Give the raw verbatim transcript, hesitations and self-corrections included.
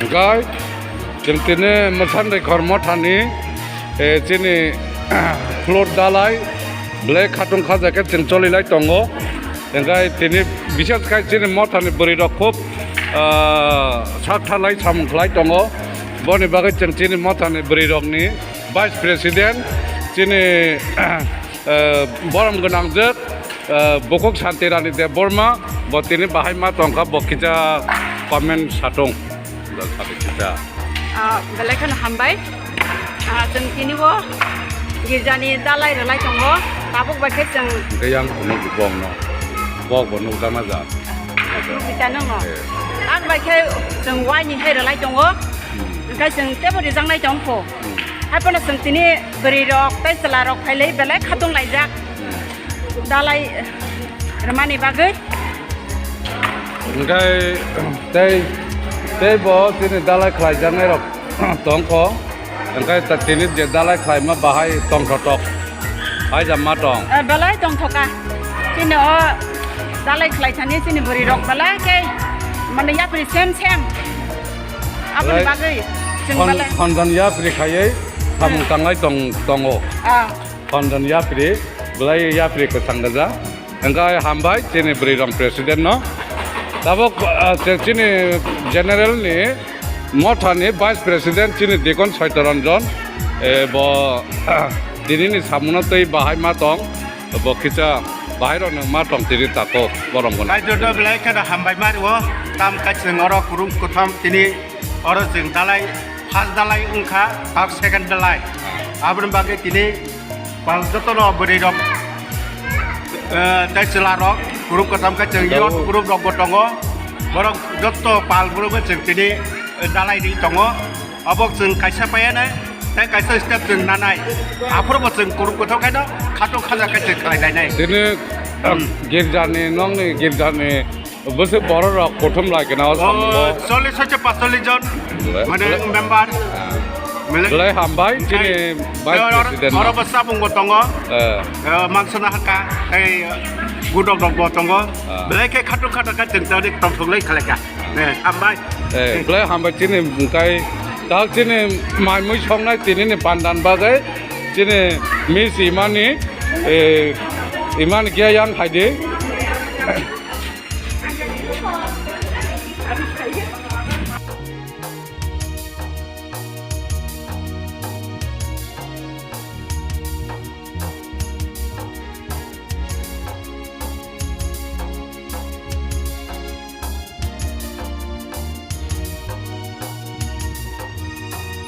Hingkai chwng tini Mwsanrikhor mothani, eh, chini floor dalai belai khatung khaja khe chwng choli lai tongo. Hingkai tini bishes khai chini mothani bwrwi rok khub, ah, sak thalai samung khlai tongo. Boni bagwi chwng chini mothani bwrwi rokni vice president chini, eh, borom gwnangjwk, eh, Bukhuk Santi Rani Debbarma, bo tini bahai ma tongkha, bo kisa comment satung. Ah, belai kheno hambai. Ah, chwng tini bo girjani dalai rwlai tongo. Tabuk bai khe chwng Hingke yang phunuk bongno. Bokbo nukjakna ja. Nukjakna no. Eh. Tak bai khe chwng waini hai rwlai tongo. Hmm. Hingke chwng tebo rijaknai tong kho. Hmm. Hai phano chwng tini bwrwi rok tei chwla rok phailai belai khatung laijak. Hmm. Dalai rwmani bagwi. Hingke tei, tei bo chini dalai khlaijaknai rok tongkho. Hingke ta tini je dalai khlaima bahai tongthotok. Hai jama tong. Eh, belai tongthoka. Chini o dalai khlaithani chini bwrwi rok belai khe mane yapri sem sem. Aboni Belai bagwi chwng khon-, belai. Khonjan yapri khaiwi samung Hmm. tanglai tong, tongo. Ah. Khonjan yapri, belai yapri kwchang gajak. Hingke hambai chini bwrwi rok president no. Tabuk, ah, che-, chini general ni mothani vice president chini Dikon Saitya Ranjan, eh, bo, ah, tini ni samung no tei bahai ma tong, bo kisa bahai rok no ma tong tini tako borom gwnang. Kaitor no belai kheno hambai ma rwo, tam kaichwng oro kurum kutham tini oro chwng dalai, first dalai wngkha, tak second dalai. Aboni bagwi tini Pal jotono bwrwi rok, eh, tei chwla rok, group kwcham khe chwng youth group rok bo tongo. Borok joto pal group khe chwng tini, eh, dalai ri tongo. Obo chwng kaisa paiyanai, tei kaisa step chwng nanai. Aphuru bo chwng group kwthok khe no khato khaja khe chwng khlai lainai. Tini, Hmm. girjani, nongni girjani Bwswk borok rok kuthum lai gana o Oh, samungo. Chollish hoite patallish jon. Belai, mane belai. Member. Ah. Belai. Belai hambai, chini Oke. Vice Oro, President oro no. Bo sabung bo tongo. Eh. Eh, mangsa na haka, tei gudok rok bo tongo. Ah. Belai khe khatung khatung khe chwng toni tongthok lai khalai kha. Eh, hambai. Eh, belai hambai chini bwkai. Tak chini mai mui songnai tini ni pandan bagwi. Chini miss imani, eh, imani khe yang haidi.